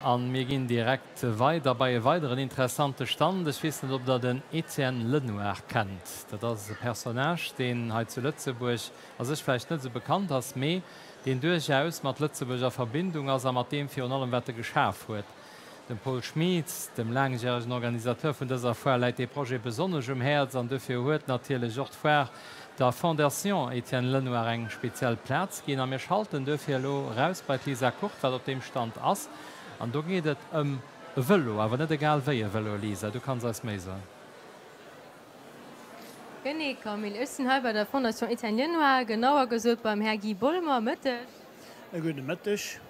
An mir ginn direkt weider bei e weideren interessante Stand. Ech weess net, ob der den Etienne Lenoir kennt. Dat ass e Personnage, deen hei zu Lëtzebuerg a sech vläicht net esou bekannt ass, mee deen duerchaus mat Lëtzebuerg a Verbindung ass a mat deem virun allem, wat e geschaf huet. Dem Paul Schmit, dem laangjäregen Organisateur vun dëser Foire, läit dee Projet besonnesch um Häerz an dofir huet natierlech och d'Foire der Fondation Etienne Lenoir eng speziell Plaz ginn. A mir schalten duerfir elo eraus bei d'Lisa Kurt, wat op deem Stand ass. An do geet et ëm e Vëlo, awer net egal wéi e Vëlo. Lisa, du kanns eis méi soen. Genee, Camille. Ech sinn hei bei der Fondation Etienne Lenoir, genauer gesot beim Här Guy Bolmer. Mëtteg. E gudde Mëtteg.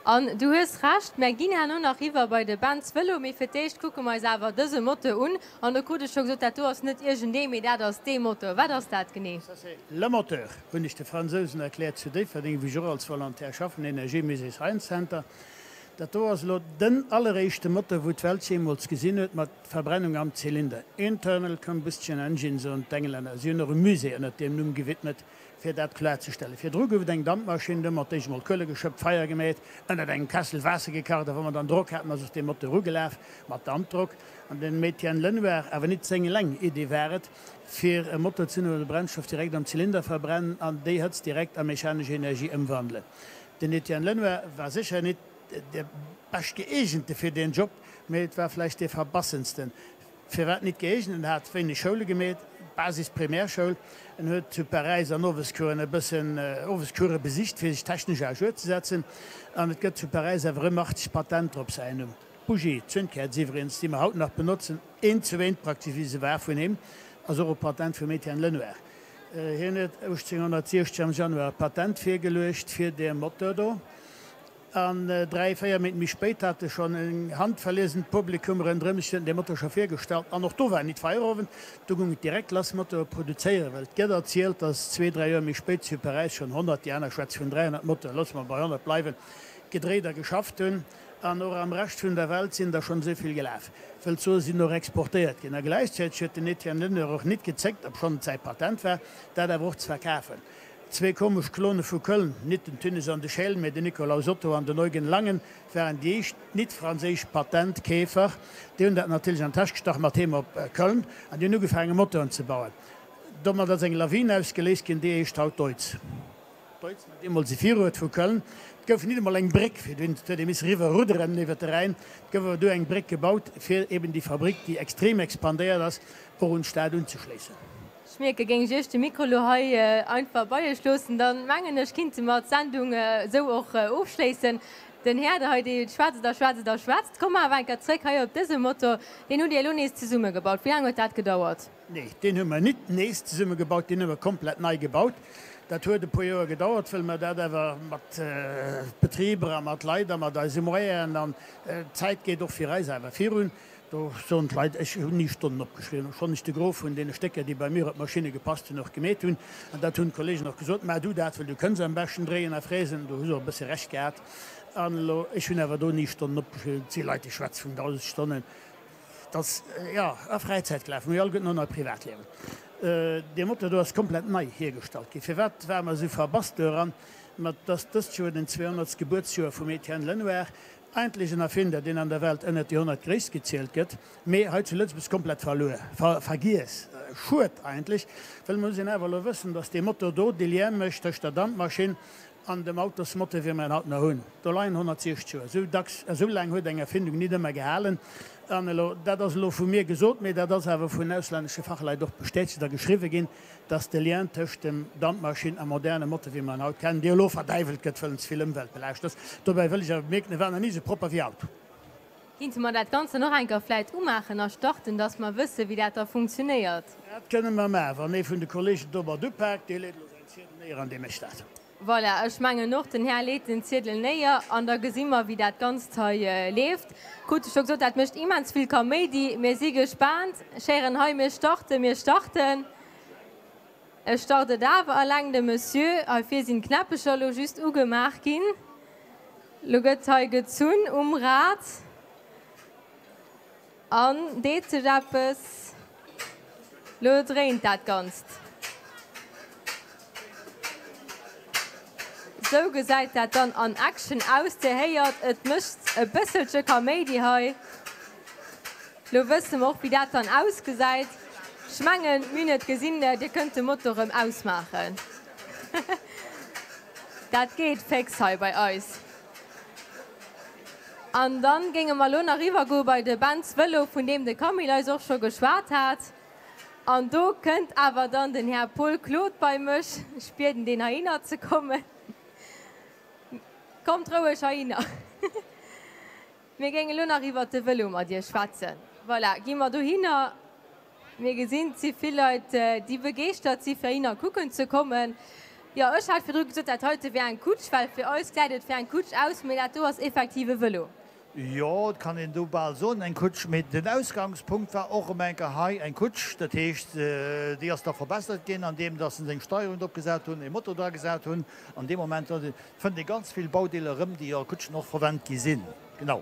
An du hues Recht, mär ginn herno nach riwwer bei de Benz Vëlo, mee fir d'éischt kucke mer eis awer dëse Moteur un. An do krut ech scho gesot, dat do ass net iergendee, mee dat ass dee Moteur. Wat ass dat genee? Ça c'est le moteur, hunn ech de Fransousen erkläert zu Déifferdeng, wou ech och als Volontaire schaffen, Energiemusée Science Center. Dat do ass elo den alleréischte Moteur, wou d'Welt jeemools gesinn huet, mat Verbrennung am Zylinder, Internal Combustion Engine soen d'Englänner. Si hunn och e Musée ënnert deem Numm gewidmet. Fir dat kloerzestellen, virdru gouf et eng Dampmaschinn, do hu mer d'éischt emol Kuele geschëppt, Feier gemeet, ënnert engem Kessel Waasser gekacht a wa mer dann Drock haten, ass och dee Moteur ugelaf mat Dampdrock. An dem Etienne Lenoir, awer nit seng eleng Idee war et, fir e Motor ze hunn, wou de Brennstoff direkt am Zylinder verbrennen an déi Hëtzt direkt a mechanesch Energie ëmwandelen. Den Etienne Lenoir war sécher nit de beschtgëeegente fir deen Job, mee et war vläicht dee verbassensten. Firwat nit gëeegent? En hat wéineg Schoule gemeet, Basis Primärschoul. En huet zu Paräis an Owescoursen e bëssen Owescourse besicht, fir sech technesch à jour ze setzen. An et gëtt zu Paräis awer ëm 80 Patenter op säin Numm. D'Bougie, d'Zündkäerz iwwregens, déi mer haut nach benotzen, eent zu eent praktesch wéi se war vun him, ass och e Patent vum Etienne Lenoir. Hien huet 1860 am Januar e Patent virgeluecht fir dee Moteur do. An 3, 4 Méint méi spéit hat e schonn en handverliesent Publikum ronderëm sech, huet en dee Motor scho virgestallt. An och do war nit Feierowend, do gung et direkt lass, Motore produzéieren. Well et gëtt erzielt, datt zwee, dräi Joer méi spéit zu Paräis schonn 100, déi aner schwätze vun 300 Motoren, loosse mer bei 100 bleiwen, gedréit a geschafft hunn. An och am Rescht vun der Welt sinn der schonn esou vill gelaf. Wëll soe sinn och exportéiert ginn. A gläichzäiteg huet den Etienne Lenoir och nit gezéckt, obschonn et säi Patent war, dat awer och ze verkafen. Zwee komesch Klone vu Köln, nit den Tünnes an de Scheel, mee den Nikolaus Otto an den Eugen Langen, waren déi éischt nit-franséisch Patentkeefer. Déi hunn dat natierlech an d'Täsch gestach, mat heem op Köln, an déi hunn ugefaange Motoren ze bauen. Domat ass eng Lawin ausgeléist ginn, déi heescht haut Deutz. Deutz war deemools e Viruert vu Köln. Et gouf nit emol eng Bréck fir dohin, et huet ee misse riwwer rudderen iwwer de Rhäin. Et gouf awer du eng Bréck gebaut, fir eben déi Fabrik, déi extrem expandéiert ass, och un d'Stad unzeschléissen. Ech mierken, géing ech iech de Mikro lo hei einfach bei iech loossen, dann mengen ech kinnte mer d'Sendung esou och ofschléissen. Den Här hei, dee schwätzt a schwätzt a schwätzt. Komme mer awer eng Kéier zréck hei op dëse Motor. Deen hutt Dir elo nees zesummegebaut. Wéi laang huet dat gedauert? Nee, deen hu mer nit nees zesummegebaut, deen hu mer komplett nei gebaut. Dat huet e puer Joer gedauert, wëll mer dat awer mat Betriber a mat Leit a mat eise Moyenen, an d'Zäit geet och fir eis awer virun, Do soen d'Leit, ech hunn ni Stonnen opgeschriwwen, obschonn ech de Gros vun deene Stécker, déi bei mir op d'Maschinne gepasst hunn, och gemeet hunn. An dat hunn d'Kollegen och gesot, Maach du dat, well du kënns am beschten dréien a fräsen. Do hu se och e bësse Recht gehat. An elo, ech hunn awer do ni Stonnen opgeschriwwen. Et si Leit, déi schwätze vun 1.000 Stonnen. Dat ass, jo, a Fräizäit gelaf. Mir hu jo alleguerten och nach e Privatliewen. Dee Motor do ass komplett nei hiergestallt ginn. Firwat ware mer esou verbass doran? Ma et ass dëst Joer den 200. Gebuertsjoer vum Etienne Lenoir. Eigentlech en Erfinder, deen an der Welt ënnert déi 100 Gréisst gezielt gëtt, mee hei zu Lëtzebuerg komplett verluer, vergiess. Schued eigentlech, well et muss een awer elo wëssen, datt dee Motor do dee Lien mécht tëscht der Dampmaschinn an dem Autosmotor, wéi mer en haut nach hunn. Do leien 160 Joer. Esou dacks, esou laang huet eng Erfindung nit ëmmer gehalen. An elo, dat ass elo vu mir gesot, mee dat ass awer vun auslännesche Fachleit och bestätegt a geschriwwe ginn, dass de Lien tëscht dem Dampmaschinn a moderne Motor, wéi mer en haut kennen, dee elo verdäiwelt gëtt, wëll en ze vill Ëmweltbelaascht ass. Dobäi wëll ech awer bemierken, e war nach ni esou propper wéi haut. Kinnte mer dat Ganzt dann och eng Kéier vläit umaachen a starten, dass mer wëssen, wéi dat da funktionéiert? Dat kënne mer maachen, wann ee vun de Kollegen domat upaakt. Dee leet elo säin Ziedel néier an dee mécht dat. Voilà, ech mengen och, den Här leet den Ziedel néier an da gesi mer, wéi dat Ganzt hei leeft. Krut ech scho gesot, dat mécht immens vill Kaméidi. Mir si gespaant. Chéieren hei, mir starten, mir starten. E start et awer eleng, de Monsieur. Hei vir sinn d'Knäppecher elo just ugemaach ginn. Elo gëtt hei gezunn um Rad. An deet sech eppes. Lo dréint dat Ganzt. Sou gesäit dat dann an Action aus. Dir héiert, et mécht e bësselche Kaméidi hei. Lo wësse mer och, wéi dat dann ausgesäit. Ech mengen, mir hunn et gesinn, Dir kënnt de Motor erëm ausmaachen. Dat geet féx hei bei eis. An dann géinge mer elo nach eriwwergoe bei de Benz Vëlo, vun deem de Camille eis och scho geschwat hat. An do kënnt awer dann den Här Paul Claude bei mech. Ech bieden deen heihinner ze kommen. Kommt roueg heihinner. Mir géingen elo nach iwwert de Vëlo mat Iech schwätzen. Voilà, gi mer dohinner. Mir gesinn, et si vill Leit, déi begeeschtert si fir heihinner kucken ze kommen. Jo, ech hat virdru gesot, dat heite wär eng Kutsch, well fir eis gesäit et wéi eng Kutsch aus, mee dat do ass effektiv e Vëlo. Jo, et kann een do bal soen eng Kutsch, mee den Ausgangspunkt war och erëm eng Kéier hei eng Kutsch. Dat heescht, déi ass da verbessert ginn, andeem datt se eng Steierung drop gesat hunn, e Motor dra gesat hunn. An deem Moment fënnt ee ganz vill Baudeeler erëm, déi a Kutschen och verwennt gi sinn. Genau.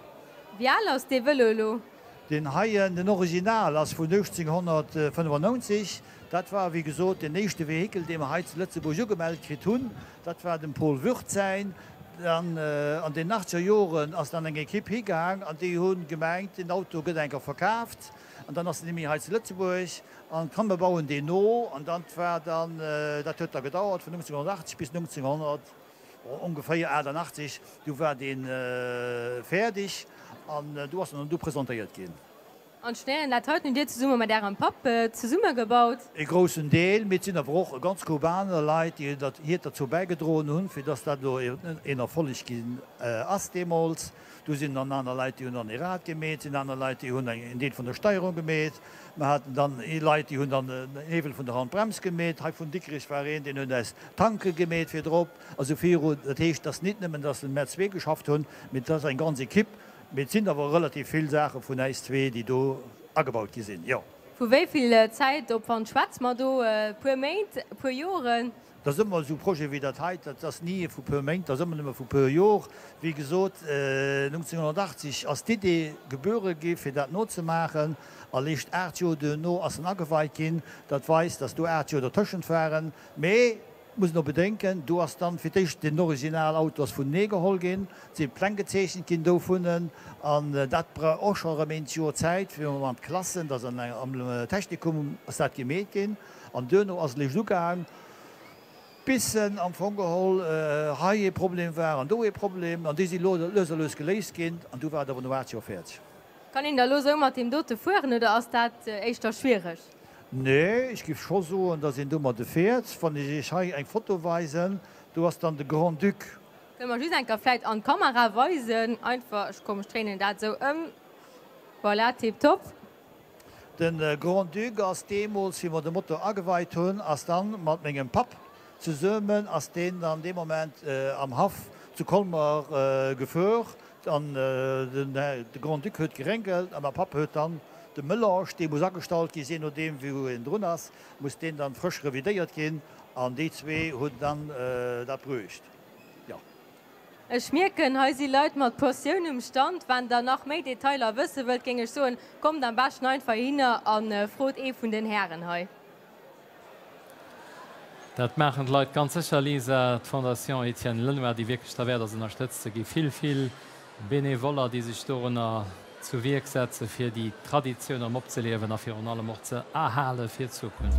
Wéi al ass dee Vëlo elo? Deen heien, den Original, ass vun 1895. Dat war, wéi gesot, deen éischte Vehikel, dee mer hei zu Lëtzebuerg ugemellt kritt hunn. Dat war dem Paul Würth säin. Dann an den achtzeger Joren ass dann eng Ekipp higaang an déi hu gemengt, deen Auto gëtt eng Kéier verkaaft an dann ass en nimmi hei zu Lëtzebuerg an komm mer bauen deen no. An dat war dann, dat huet da gedauert vun 1980 bis 1900 ongeféier 88, du war dee fäerdeg an du ass en dann du presentéiert ginn. An d'Schnéieren, dat heiten hutt Dir zesumme mat Ärem Papp zesummegebaut? E groussen Deel, mee et sinn awer och e ganz Koup aner Leit, déi hiert derzou bäigedroen hunn, fir dass dat elo een Erfolleg ginn ass deemools. Do sinn dann aner Leit, déi hunn dann ee Rad gemeet, sinn aner Leit, déi hunn en Deel vun der Steierung gemeet. Mer haten dann Leit, déi hunn dann den Hiewel vun der Handbrems gemeet. Hei vun Dikrich war een, deen huet eis Tanke gemeet virdrop a sou virun. Dat heescht, et ass nit nëmmen, dass mär zwee geschafft hunn, mee et ass eng ganz Equipe. Mee et sinn awer relativ vill Saache vun äis zwee, déi do agebaut gi sinn, jo. Vu wéi vill Zäitopwand schwätze mer do? E puer Méint, e puer Joren? Dat ass ëmmer esou Projet wéi dat hei, dat ass ni vu puer Méint, dat ass ëmmer nëmme vu puer Jor. Wéi gesot, 1980 ass d'Idee gebuere gi fir dat nozemaachen a léischt 8 Joer duerno ass en ageweit ginn. Dat weist, datt do 8 Joer dertëschent waren. Mee Muss een och bedenken, do ass dann fir d'éischt den original Auto ass vunenee geholl ginn, et si Pläng gezeechent ginn dovunnen an dat brauch och scho erëm eent Joer Zäit fir an d'Klassen, dat ass am Technikum ass dat gemeet ginn an duerno ass et eréischt ugaang bis en am Fong geholl hei ee Problem war an do ee Problem an déi si lo lues a lues geléist ginn an du war et awer no 8 Joer fäerdeg. Kann een da lo sou mat deem dote fueren oder ass dat éischter schwiereg? Nee, ech giff scho soen, dass een domadde fiert. Wann ech iech hei eng Foto weisen, do ass dann de Grand-Duc. Kënne mer just eng Kéier vläit an d'Kamera weisen, einfach, ech komm, ech dréinen dat esou ëm, voilà, tiptop. De Grand-Duc ass deemools, wéi mer de Motor ageweit hunn, ass dann mat mengem Papp zesummen, ass deen dann dee Moment am Haff zu Colmer gefuer. An de Grand-Duc huet gerénkelt a mäi Papp huet dann de Melange, dee muss agestallt gi sinn, nodeem wou en drun ass, muss deen dann frësch revidéiert ginn an déi zwee hunn dann dat bruecht, jo. Ech mierken, hei si Leit mat Portioun um Stand. Wann der nach méi Detailer wësse wëllt, géing ech soen, kommt am beschten einfach heihinner a frot ee vun den Hären hei. Dat maachen d'Leit ganz sécher, Lisa. D'Fondation Etienne Lenoir, déi wierklech derwäert ass ënnerstëtzt ze gi. Vill, vill Benevoller, déi sech dorunner zu Wierk setze fir déi Traditioun erëm opzeliewen a virun allem och ze erhale fir d'Zukunft.